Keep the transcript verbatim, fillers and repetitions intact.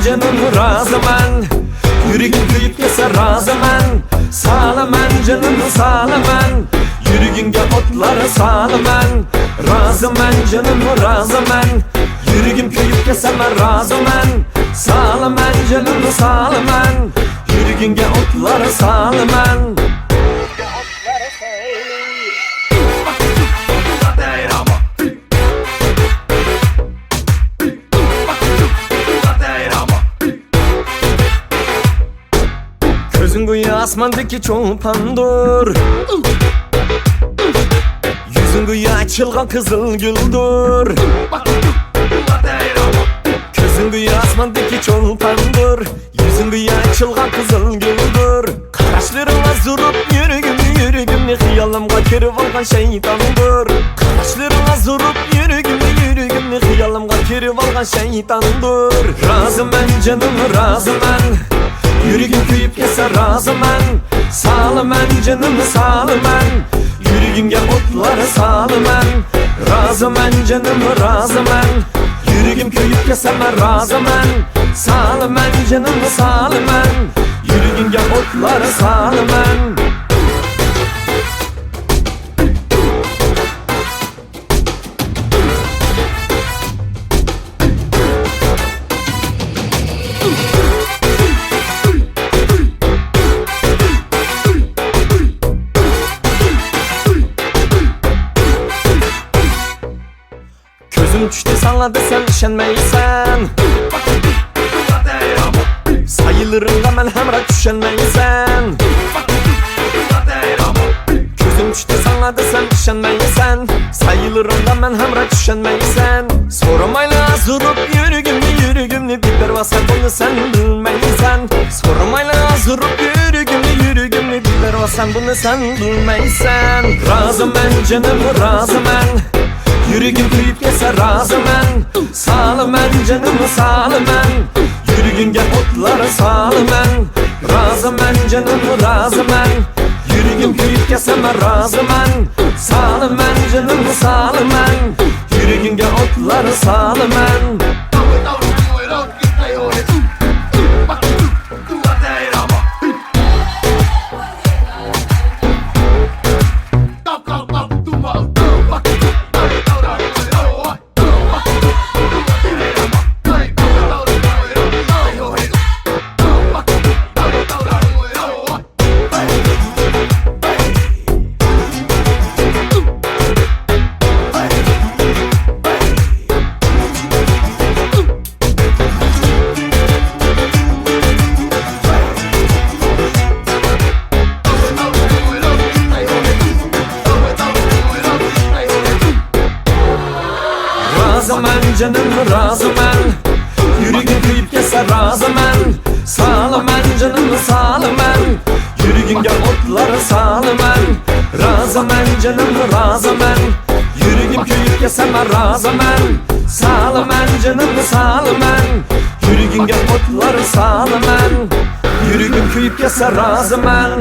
جېنىم رازىمەن، يۈرىكىم كۆيۈپ كەتسە رازىمەن، سالىمەن جېنىمنى سالىمەن، يۈرىكىڭگە ئوتلار سالىمەن، رازىمەن جېنىم رازىمەن، يۈرىكىم كۆيۈپ كەتسە مەن رازىمەن، سالىمەن جېنىمنى سالىمەن، يۈرىكىڭگە ئوتلار سالىمەن. كۆزۈڭ گويا ئاسماندىكى چولپاندۇر، يۈزۈڭ گويا ئېچىلغان قىزىل گۈلدۇر. كۆزۈڭ گويا ئاسماندىكى چولپاندۇر، يۈزۈڭ گويا ئېچىلغان قىزىل گۈلدۇر. قاراشلىرىڭ ئازدۇرۇپ يۈرىكىمنى، يۈرىكىمنى خىيالىمغا كىرىۋالغان شەيتاندۇر. قاراشلىرىڭ ئازدۇرۇپ يۈرىكىمنى، يۈرىكىمنى خىيالىمغا كىرىۋالغان شەيتاندۇر. رازىمەن جېنىم رازىمەن، يۈرىكىم كۆيۈپ كەتسە رازىمەن، سالىمەن جېنىم سالىمەن، يۈرىكىڭگە ئوتلار سالىمەن، رازىمەن جېنىم رازىمەن، يۈرىكىم كۆيۈپ كەتسە مەن رازىمەن، سالىمەن جېنىم سالىمەن، يۈرىكىڭگە ئوتلار سالىمەن. كۆزۈم چۈشتى ساڭا دېسەم ئىشەنمەيسەن، سايىلىرىڭغا مەن ھەمراھ چۈشەنمەيسەن. كۆزۈم چۈشتى ساڭا دېسەم ئىشەنمەيسەن، سايىلىرىڭغا مەن ھەمراھ چۈشەنمەيسەن. سورىمايلا ئازدۇرۇپ يۈرىكىمنى، يۈرىكىمنى بىپەرۋا سەن بۇنى سەن بىلمەيسەن. سورىمايلا ئازدۇرۇپ يۈرىكىمنى، يۈرىكىمنى بىپەرۋا سەن بۇنى سەن بىلمەيسەن. رازىمەن جېنىم رازىمەن، يۈرىكىم كۆيۈپ كەتسە رازىمەن، سالىمەن جېنىم سالىمەن، يۈرىكىڭگە ئوتلار سالىمەن. رازىمەن جېنىم رازىمەن، يۈرىكىم كۆيۈپ كەتسە مەن رازىمەن، سالىمەن جېنىم سالىمەن، يۈرىكىڭگە ئوتلار سالىمەن. رازىمەن جېنىم رازىمەن، يۈرىكىم كۆيۈپ كەتسە رازىمەن، سالىمەن جېنىم سالىمەن، يۈرىكىڭگە ئوتلار سالىمەن. رازىمەن جېنىم رازىمەن، يۈرىكىم كۆيۈپ كەتسە مەن رازىمەن، سالىمەن جېنىم سالىمەن، يۈرىكىڭگە ئوتلار سالىمەن، يۈرىكىم كۆيۈپ كەتسە رازىمەن.